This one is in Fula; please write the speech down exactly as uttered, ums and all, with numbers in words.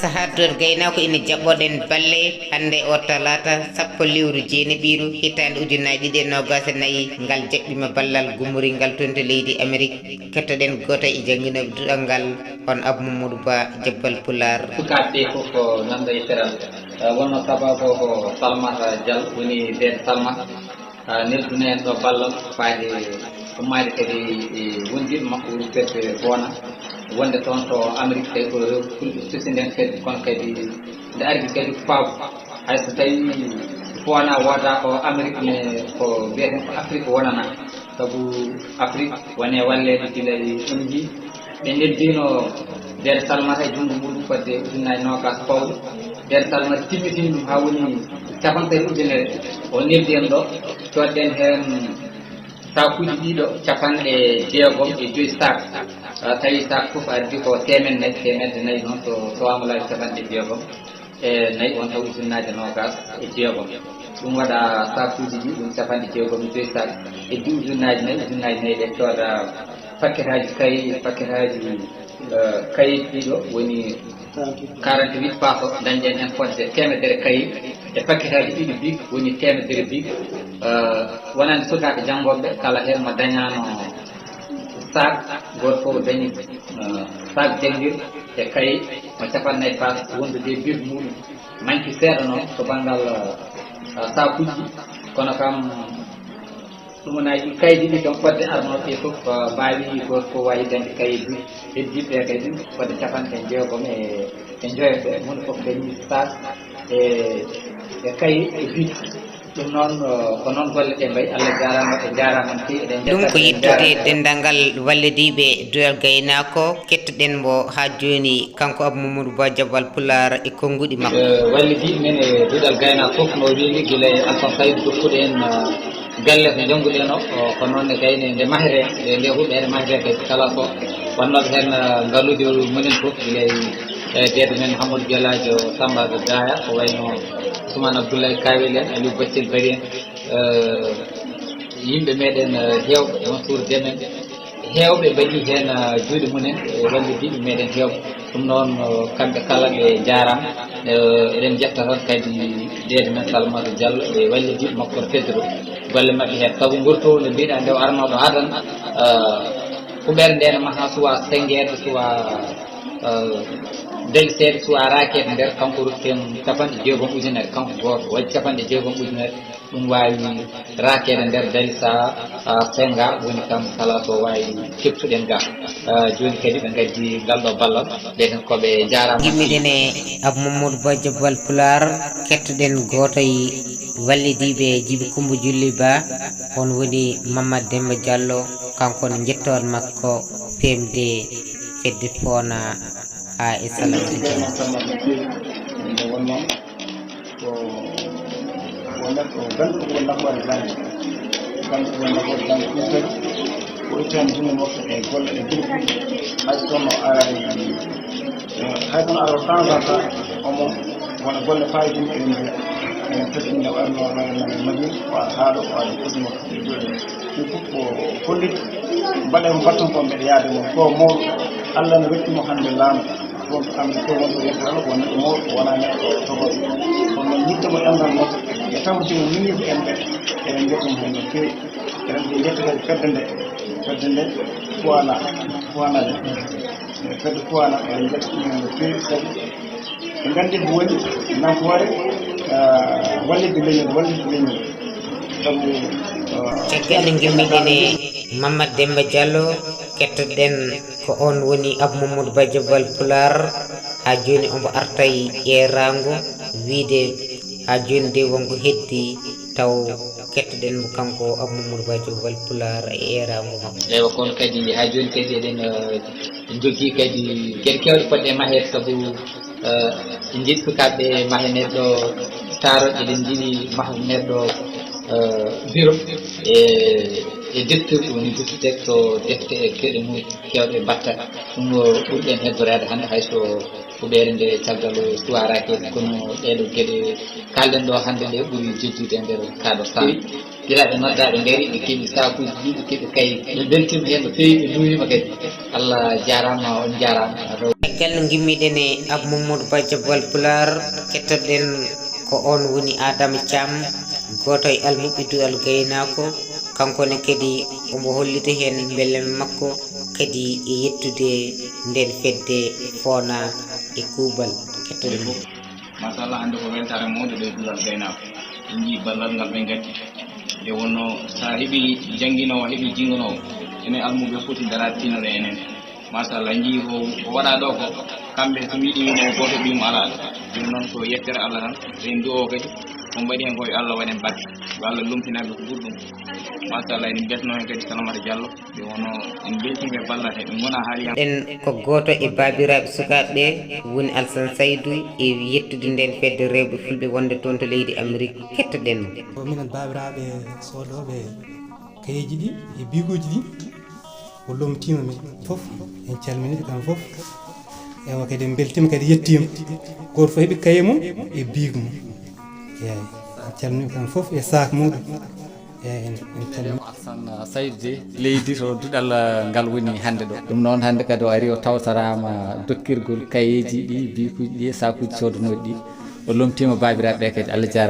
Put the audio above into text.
Sahaa Duɗal Gaynaako ina jaɓɓoɗen balle hannde o talaata sappo lewru jeenaɓiiru hitaande ujunnaji ɗiɗi e noogaas e nayi, ngal jaɓɓiima ballal gumori ngal toon to leydi Amerik. Kettoɗen gooto e jannginooɓe duɗal ngal, on Abou Mamadou Ba, Jabbal Pulaar. Sukaaɓe ɓe fof ko nanɗo e feral. Eh, wonno sababu o ko Salmata Diallo woni deeɗe Salmata. Ah, neldunoo en ɗo ballal faade ummaade kadi e wondiiɓe makko wuro Fedde Boona, wonde toon to Amérique, tawi ko rew fulɓe sosinden Fedde, kono kadi nde ardi kadi ko faabu. Hay so tawi Boona woodaa ko Amérique, mais ko mbiyeten ko Afrique wonana, sabu Afrique woni e walleede gila e ɗum njii. Ɓe neldiino deeɗe Salmata e junngo muɗum fodde ujunnaaji noogaas pawɗo. Deeɗe Salmata timmitini ɗum haa woni cappanɗe tawi ujunere. O neldi en ɗo, coodɗen heen saakuuji ɗiɗo, cappanɗe jeegom e joyi saak. Ah, tawi saak fof addi ko teemedde nayi, teemedde nayi noon so, so tawama laabi cappanɗe jeegom e nayi, on taw ujunnaaje noogaas e jeegom. Ɗum waɗa saakuuji ɗi, ɗum cappanɗe jeegom e joyi saak. Heddi ujunnaaje nayi, ujunnaaje nayi ɗe cooda pakketaaji kay, pakketaaji, eh, kayit ɗiɗo woni quarante-huit paso, dañɗen heen fodde teemedere kayit e pakketaaji ɗiɗi bik woni teemedere bik. Eh, wonande sukaaɓe janngooɓe kala heen mo dañaano saak, gooto fof dañi, eh, saak janngirde e kayit mo cappanɗe nayi paas, wondude e bik muɗum. Manki seeɗa noon to banngal, eh, saakuuji, kono kam ɗum wonaa ɗi kaydi ɗi kam fodde arnooɓe fof, eh, mbaawi, gooto fof waawi dañde kayit ɗi. Heddiiɓe kadi fodde cappanɗe jeegom e, e njoyo ɓe, moni fof dañi saak e, e kayit e bik. Ɗum noon, eh, ko noon golle ɗe mbayi. Allah jaaraama, en njaaraama no feewi, eɗen Ɗum ko njetta, en yettude njaaraama. Denndaangal wallidiiɓe duɗal gaynaako, kettuɗen mo haa jooni, kanko Abou Mamadou Ba Jabbal Pulaar e konnguɗi makko. Eh, wallidiiɓe men e duɗal gaynaako fof, no wiimi gila e Alpha Saïd, jokkuɗo en, eh, galle ko njannguɗen o, o, ko noon ne kayne nde mahree, nde, nde huɓeere mahree kadi kala ko wonnooɓe heen, eh, ngaluuji mumen fof, gila e, eh, deeɗo men Hammadou Gelaajo Samba Gaya, ko wayno Ousmane Abdoulaye Kawel en, Aliou Baccel Bari en, eh, yimɓe meɗen, eh, heewɓe, Mansour Deme en, heewɓe mbaɗi heen, eh, juuɗe mumen, eh, wallidiiɓe meɗen heewɓe. Ɗum noon, eh, kamɓe kala ɓe njaaraama. Eh, eɗen njetta toon kadi deeɗo men Salimata Diallo e wallidiiɓe makko to Fedde to. Golle maɓɓe heen, sabu ngurtoo nde mbiɗa nde o arnoo ɗo adan, eh, huɓeere nde ne maha suwa senngeede, suwa, eh, daliseede, suwa raakeede nder, kanko rokki en cappanɗe jeegom ujunere, kanko gooto waɗi cappanɗe jeegom ujunere. Ɗum waawi raakeede nder dalisa, ah, senga, woni kam kala to waawi keftuɗen ga. Ah, jooni kadi ɓe ngaddi ngal ɗo ballal, ɓe tan ko ɓe njaaraama. Gimmiɗen e Abou Mamadou Ba Jabbal Pulaar, kettoɗen gooto e wallidiiɓe Jibi Kumba Julli Ba, on woni Mamad Demba Diallo, kanko ne njettoor makko P M D fedde Foona. Haa e salam. Nde wonnoo ko, ko neɗɗo ganduɗo ko nafoore janngo, ganduɗo ko nafoore janngo ɗum tagi, ko ittani junngo makko e golle ɗe gila, hay so tawno araani, eh, hay kono ara temps en temps omo wona golle faayidiiɗe, eɗen mbiya, eɗen teddina, wayno, wayno Madina, o ara haa ɗo, o ara foti makko e jooɗi. Ɗum fof ko holliti, mbaɗa ko mbatton ko mbeɗa yaade mum. Ko mawɗo, Allah ne rokki mo hannde laamu. Ɗum ko Amérique to wonɗo yettere Allah, ko neɗɗo mawɗo, wonaa neɗɗo togooɗo. Kono noon, yiɗde mo enɗan makko, e tampitino miñirɗe en ɓe, eɗen njetta ɗum heen no feewi. Eɗen njetta kadi fedde nde, fedde nde Kuwana, Kuwana nde. E fedde Kuwana, eɗen njetta ɗum heen no feewi, sabu ɓe nganndi ko woni nafoore, ah, wallitde leñol, wallitde leñol. Sabu, ah, caggal nde ngimmiɗen e Mamad Demba Diallo, kettoɗen ko on woni Abou Mamadou Ba Jabbal Pulaar. Haa jooni omo arta e eeraango, wiide haa jooni de wonko heddi taw kettoɗen mo kanko Abou Mamadou Ba Jabbal Pulaar e eeraango makko. Eywa, kono kadi haa jooni kadi eɗen, eh, njogii kadi geɗe keewɗe poɗɗe maheede, sabu, eh, en njiɗi sukaaɓe maha neɗɗo taaro, eɗen njiɗi maha neɗɗo, eh, bureau e, e defte, woni defte, so defte e keɗe mum keewɗe mbatta. Ɗum o ɓurɗen heddoreede hannde, hay so huɓeere nde caggal suwaraaki, kono ɗeeɗo geɗe kaalɗen ɗo hannde ɗe ɓuri jejjude e nder kaa ɗo saaha. Gila ɓe nodda, ɓe ngari, ɓe keɓi saakuuji ɗi, ɓe keɓi kayi. Ɓe mbeltiima heen no feewi, ɓe nduuriima kadi. Allah jaaraama, on njaaraama. Caggal no ngimmiɗen e Abou Mamadou Ba Jabbal Pulaar, kettoɗen ko oon woni Adama Thiam, gooto e almuɓɓidu algaynaako. Kanko ne kadi omo hollita heen mbelem makko kadi e yettude ndeen fedde Fona e kuubal. Kettoɗen mo. Machallah, hannde ko weltaare mawnde ɗo e duɗal gaynaako. En njii ballal ngal ɓe ngaddi. Nde wonnoo, so a heɓii jannginoowo, a heɓii jinnganoowo, enen almuɓe foti daraade tinnoɗen enen. Machallah, en njii ko, ko waɗaa ɗo ko, kamɓe so mi yiɗi wiide gooto ɓiyum alaa ɗo. Ɗum noon ko yettere Allah tan. En du'oo kadi, ko mbaɗi heen ko yo Allah waɗ en barke. Yo Allah lomtinaɓe ko ɓuri ɗum. Machallah, eɗen mbeltanoo heen kadi Salamata Diallo. Nde wonnoo en mbeltiima e ballal he, ɓe ngonaa haali. Ɗen ko gooto e baabiraaɓe sukaaɓe ɓe, woni Alsan Saydu, e yettude ndeen fedde rewɓe fulɓe wonde toon to leydi Amerik. Kettoɗen mo. Ko minen baabiraaɓe soodooɓe kayeeji ɗi e biikuuji ɗi. O lomtiima min fof, en calminii ɓe kamɓe fof. Ewa, kadi en mbeltiima, kadi yettiima. Gooto fof heɓi kaye mum e biik mum. Eeyi, en calminii ɓe kamɓe fof e saak muɗum. Eeyi, en, en calminii. Alsan Saydu de, leydi to duɗal, eh, ngal woni hannde ɗo. Ɗum noon, hannde kadi o ari, o tawtoraama dokkirgol kayeeji ɗi, biikuuji ɗi, saakuuji coodanooɗi ɗi. O lomtiima baabiraaɓe ɓe kadi, Allah jaaraama.